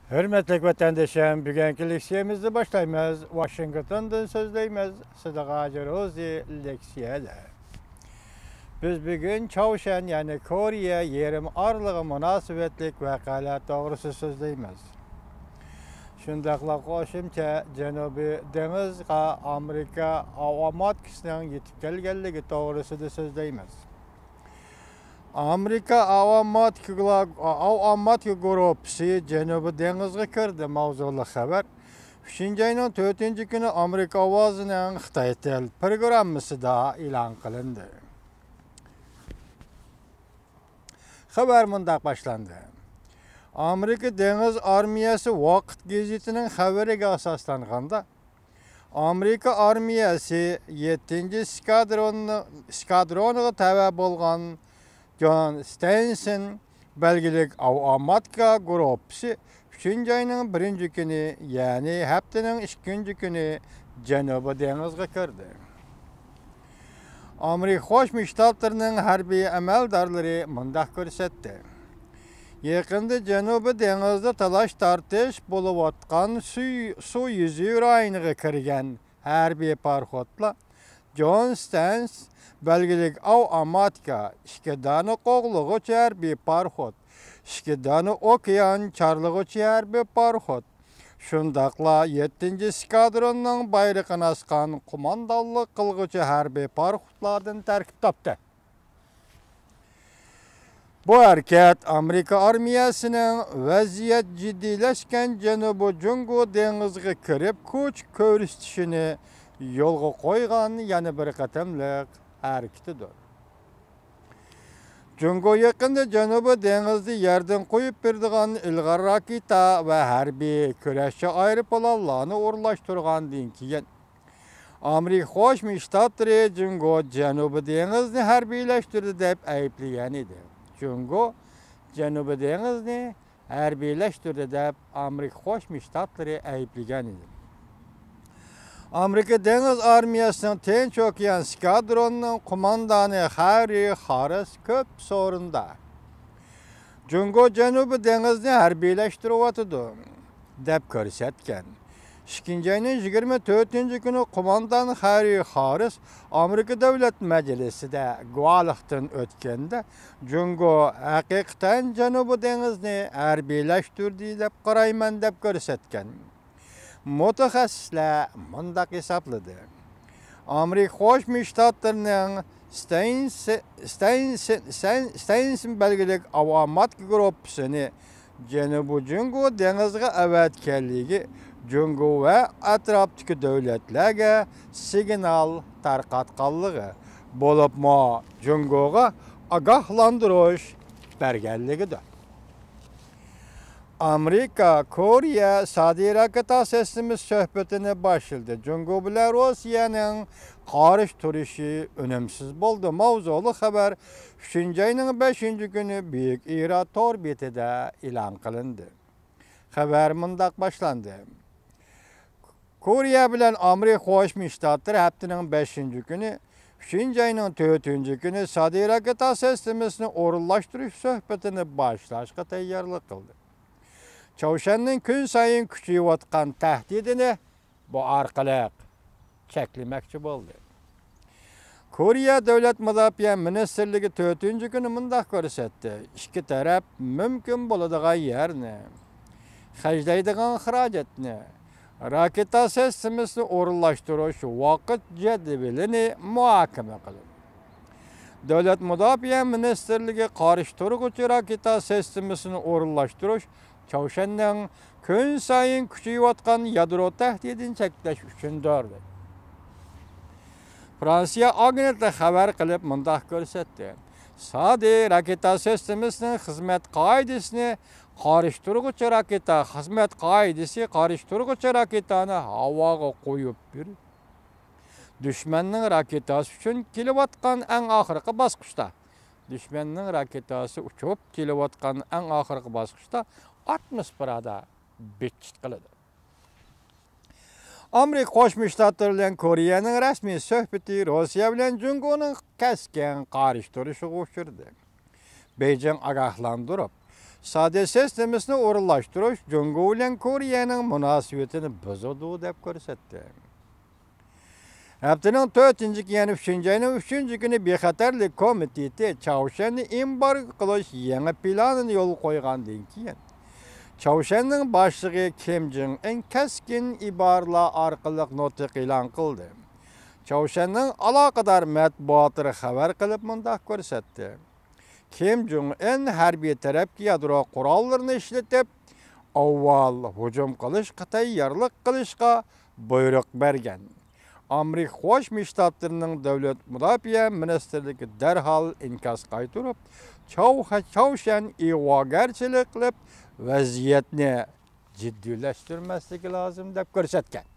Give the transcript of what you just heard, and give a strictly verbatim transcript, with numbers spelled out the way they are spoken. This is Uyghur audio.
ھۆرمەتلىك ۋەتەندىشىم، بۈگۈنكى لېكسىيەمىزنى باشلايمىز. ۋاشىنگتوندىن سۆزلەيمىز. سىدىق ھاجى روزى لېكسىيەدە. بىز بۈگۈن چاۋشيەن، يەنى كورېيە يېرىم ئارىلىغا مۇناسىۋەتلىك ۋەقەلەر توغرىسىدا سۆزلەيمىز. شۇنداقلا قوشۇمچە جەنۇبىي دېڭىزغا ئامېرىكا ئاۋاماتكىسىنىڭ يېتىپ كەلگەنلىكى توغرىسىدا سۆزلەيمىز. ئامېرىكا ئاۋاماتكا، ئاۋاماتكا گۇرۇپپىسى جەنۇبىي دېڭىزغا كىردى ماۋزۇلۇق خەۋەر ئۈچىنچى ئاينىڭ تۆتىنچى كۈنى ئامېرىكا ئاۋازىنىڭ خىتاي تىل پروگراممىسىدا ئېلان قىلىندى. خەۋەر مۇنداق باشلاندى. ئامېرىكا دېڭىز ئارمىيەسى ۋاقىت گېزىتىنىڭ خەۋىرىگە ئاساسلانغاندا، ئامېرىكا ئارمىيەسى يەتتىنچى ئىسكادروننى-، ئىسكادرونىغا تەۋە بولغان جون ستېنسون بەلگىلىك ئاۋاماتكا گۇرۇپپىسى ئۈچىنچى ئاينىڭ بىرىنچى كۈنى، يەنى ھەپتىنىڭ ئىككىنچى كۈنى جەنۇبىي دېڭىزغا كىردى. ئامېرىكا قوشما شتاتلىرىنىڭ ھەربىي ئەمەلدارلىرى مۇنداق كۆرسەتتى. يېقىندا جەنۇبىي دېڭىزدا تالاش-تارتىش بولۇۋاتقان سۈ-، سۇ يۈزى رايونىغا كىرگەن ھەربىي پاراخوتلار جون ستېنس بەلگىلىك ئاۋاماتكا، ئىككى دانە قوغلىغۇچى ھەربىي پاراخوت، ئىككى دانە ئوكيان چارلىغۇچى ھەربىي پاراخوت، شۇنداقلا يەتتىنچى ئىسكادروننىڭ بايرىقىنى ئاسقان قوماندانلىق قىلغۇچى ھەربىي پاراخوتلاردىن تەركىب تاپتى. بۇ ھەرىكەت ئامېرىكا ئارمىيەسىنىڭ ۋەزىيەت جىددىيلەشكەن جەنۇبىي جۇڭگو دېڭىزىغا كىرىپ كۈچ كۆرسىتىشىنى يولغا قويغان يەنە بىر قېتىملىق ھەرىكىتىدۇر. جۇڭگو يېقىندا جەنۇبىي دېڭىزدا يەردىن قويۇپ بېرىدىغان ئىلغار راكېتا ۋە ھەربىي كۈرەشچى ئايروپىلانلارنى ئورۇنلاشتۇرغاندىن كېيىن، ئامېرىكا قوشما شتاتلىرى جۇڭگو جەنۇبىي دېڭىزنى ھەربىيلەشتۈردى دەپ ئەيىبلىگەن ئىدى. جۇڭگو جەنۇبىي دېڭىزنى ھەربىيلەشتۈردى دەپ ئامېرىكا قوشما شتاتلىرى ئەيىبلىگەن ئىدى. ئامېرىكا دېڭىز ئارمىيەسىنىڭ تىنچ ئوكيان ئىسكادرونىنىڭ قوماندانى خاررى خاررىس كۆپ سورۇندا جۇڭگو جەنۇبىي دېڭىزنى ھەربىيلەشتۈرۈۋاتىدۇ، دەپ كۆرسەتكەن. ئىككىنچى ئاينىڭ يىگىرمە تۆتىنچى كۈنى قوماندان خاررى خاررىس ئامېرىكا دۆلەت مەجلىسىدە گۇۋاھلىقتىن ئۆتكەندە، جۇڭگو ھەقىقەتەن جەنۇبىي دېڭىزنى ھەربىيلەشتۈردى دەپ قارايمەن، دەپ كۆرسەتكەن. مۇتەخەسسىسلەر مۇنداق ھېسابلىدى. ئامېرىكا قوشما شتاتلىرىنىڭ ستېنس-، ستېنس-، ستېن-، ستېنسون بەلگىلىك ئاۋاماتكا گۇرۇپپىسىنى جەنۇبىي جۇڭگو دېڭىزىغا ئەۋەتكەنلىكى جۇڭگو ۋە ئەتراپتىكى دۆلەتلەرگە سىگنال تارقاتقانلىقى، بولۇپمۇ جۇڭگوغا ئاگاھلاندۇرۇش بەرگەنلىكىدۇر. ئامېرىكا كورېيە سادى راكېتا سىستېمىسى سۆھبىتىنى باشلىدى. جۇڭگو بىلەن روسىيەنىڭ قارشى تۇرۇشى ئۈنۈمسىز بولدى ماۋزۇلۇق خەۋەر ئۈچىنچى ئاينىڭ بەشىنچى كۈنى بۈيۈك ئىرا تور بېتىدە ئېلان قىلىندى. خەۋەر مۇنداق باشلاندى. كورېيە بىلەن ئامېرىكا قوشما شتاتلىرى ھەپتىنىڭ بەشىنچى كۈنى، ئۈچىنچى ئاينىڭ تۆتىنچى كۈنى سادى راكېتا سىستېمىسىنى ئورۇنلاشتۇرۇش سۆھبىتىنى باشلاشقا تەييارلىق قىلدى. چاۋشيەننىڭ كۈنسايىن كۈچىيىۋاتقان تەھدىتىنى بۇ ئارقىلىق چەكلىمەكچى بولدى. كورېيە دۆلەت مۇداپىئە مىنىستىرلىكى تۆتىنچى كۈنى مۇنداق كۆرسەتتى: ئىككى تەرەپ مۇمكىن بولىدىغان يەرنى، خەجلەيدىغان خىراجەتنى، راكېتا سىستېمىسىنى ئورۇنلاشتۇرۇش ۋاقىت جەدۋىلىنى مۇھاكىمە قىلىدۇ. دۆلەت مۇداپىئە مىنىستىرلىكى قارشى تۇرغۇچى راكېتا سىستېمىسىنى ئورۇنلاشتۇرۇش چاۋشيەننىڭ كۈنسايىن كۈچىيىۋاتقان يادرو تەھدىتىنى چەكلەش ئۈچۈندۇر، دېدى. فرانسىيە ئاگېنتلىقى خەۋەر قىلىپ مۇنداق كۆرسەتتى: سادى راكېتا سىستېمىسىنىڭ خىزمەت قائىدىسىنى قارشى تۇرغۇچى راكېتا، خىزمەت قائىدىسى قارشى تۇرغۇچى راكېتانى ھاۋاغا قويۇپ بېرىپ، دۈشمەننىڭ راكېتاسى ئۈچۈن كېلىۋاتقان ئەڭ ئاخىرقى باسقۇچتا، دۈشمەننىڭ راكېتاسى ئۇچۇپ كېلىۋاتقان ئەڭ ئاخىرقى باسقۇچتا ئاتموسفېرادا بىتچىت قىلىدۇ. ئامېرىكا قوشما شتاتلىرى بىلەن كورېيەنىڭ رەسمىي سۆھبىتى روسىيە بىلەن جۇڭگونىڭ كەسكىن قارشى تۇرۇشىغا ئۇچرىدى. بېيجىڭ ئاگاھلاندۇرۇپ، ئىقتىسادىي سىستېمىسىنى ئورۇنلاشتۇرۇش جۇڭگو بىلەن كورېيەنىڭ مۇناسىۋىتىنى بۇزىدۇ، دەپ كۆرسەتتى. ھەپتىنىڭ تۆتىنچى كۈنى، يەنى ئۈچىنچى ئاينىڭ ئۈچىنچى كۈنى بىخەتەرلىك كومىتېتى چاۋشيەننى ئېمبارگو قىلىش يېڭى پىلانىنى يولغا قويغاندىن كېيىن، چاۋشيەننىڭ باشلىقى كىم جىڭ ئىن كەسكىن ئىبارىلەر ئارقىلىق نۇتۇق ئېلان قىلدى. چاۋشيەننىڭ ئالاقىدار مەتبۇئاتلىرى خەۋەر قىلىپ مۇنداق كۆرسەتتى: كىم جوڭ ئىن ھەربىي تەرەپكە يادرو قوراللىرىنى ئىشلىتىپ، ئاۋۋال ھۇجۇم قىلىشقا تەييارلىق قىلىشقا بۇيرۇق بەرگەن. ئامېرىكا قوشما شتاتلىرىنىڭ دۆلەت مۇداپىئە مىنىستىرلىكى دەرھال ئىنكاس قايتۇرۇپ، چاۋ-، چاۋشيەن ئىغۋاگەرچىلىك قىلىپ، ۋەزىيەتنى جىددىيلەشتۈرمەسلىكى لازىم، دەپ كۆرسەتكەن.